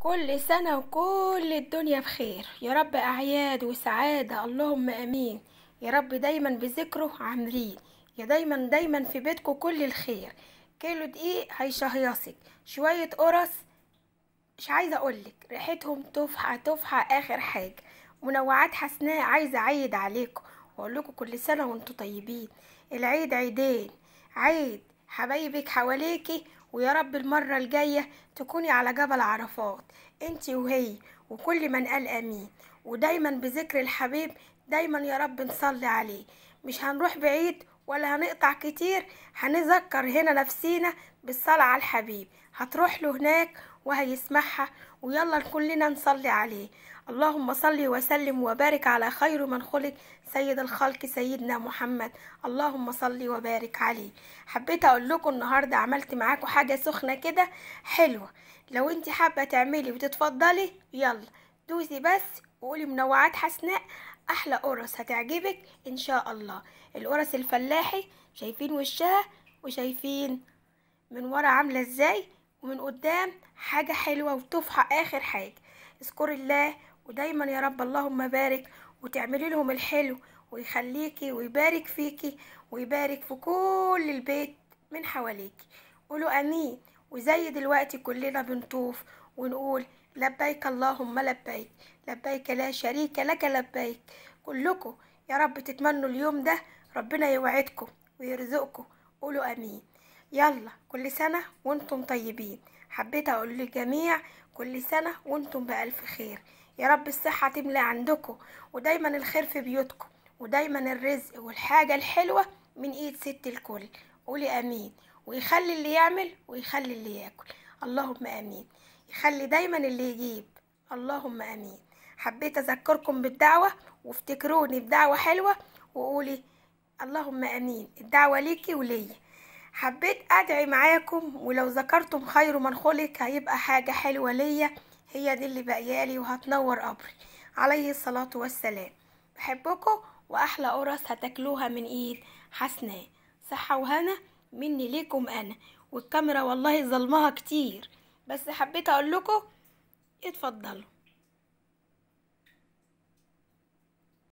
كل سنة وكل الدنيا بخير يا رب، أعياد وسعادة، اللهم أمين يا رب. دايما بذكره عامرين يا دايما دايما في بيتكم كل الخير. كيلو دقيق هيشهيصك، شوية قرص مش عايزة اقولك ريحتهم تفحة تفحة اخر حاجة. منوعات حسناء عايزة اعيد عليكم واقول لكم كل سنة وانتم طيبين. العيد عيدين، عيد حبايبك حواليكي، ويا رب المرة الجاية تكوني على جبل عرفات انتي وهي وكل من قال امين. ودايما بذكر الحبيب دايما يا رب نصلي عليه، مش هنروح بعيد ولا هنقطع كتير، هنذكر هنا نفسينا بالصلاة على الحبيب، هتروح له هناك وهيسمعها. ويلا كلنا نصلي عليه. اللهم صل وسلم وبارك على خير من خلق سيد الخلق سيدنا محمد، اللهم صل وبارك عليه. حبيت اقول لكم النهارده عملت معاكم حاجة سخنة كده حلوة، لو انت حابة تعملي وتتفضلي يلا دوسي بس وقولي منوعات حسناء احلى قرص هتعجبك ان شاء الله. القرص الفلاحي شايفين وشها وشايفين من ورا عامله ازاي، ومن قدام حاجة حلوة وتفحه اخر حاجة. اذكري الله ودايما يا رب اللهم بارك، وتعملي لهم الحلو ويخليكي ويبارك فيكي ويبارك في كل البيت من حواليكي. قولوا امين. وزي دلوقتي كلنا بنطوف ونقول لبيك اللهم لبيك، لبيك لا شريك لك لبيك. كلكم يا رب تتمنوا اليوم ده، ربنا يوعدكم ويرزقكم. قولوا امين. يلا كل سنة وانتم طيبين. حبيت اقول للجميع كل سنة وانتم بألف خير يا رب. الصحة تملى عندكم، ودايما الخير في بيوتكم، ودايما الرزق والحاجة الحلوة من ايد ست الكل. قولي امين. ويخلي اللي يعمل ويخلي اللي ياكل، اللهم امين. يخلي دايما اللي يجيب، اللهم امين. حبيت اذكركم بالدعوة، وافتكروني بدعوة حلوة وقولي اللهم امين. الدعوة ليكي وليا. حبيت ادعي معاكم، ولو ذكرتم خير من خلق هيبقى حاجة حلوة ليا، هي دي اللي بقيالي وهتنور قبري، عليه الصلاة والسلام. بحبكم، واحلى قرص هتاكلوها من ايد حسناء. صحة وهنا مني ليكم انا، والكاميرا والله ظلمها كتير، بس حبيت اقول لكم اتفضلوا.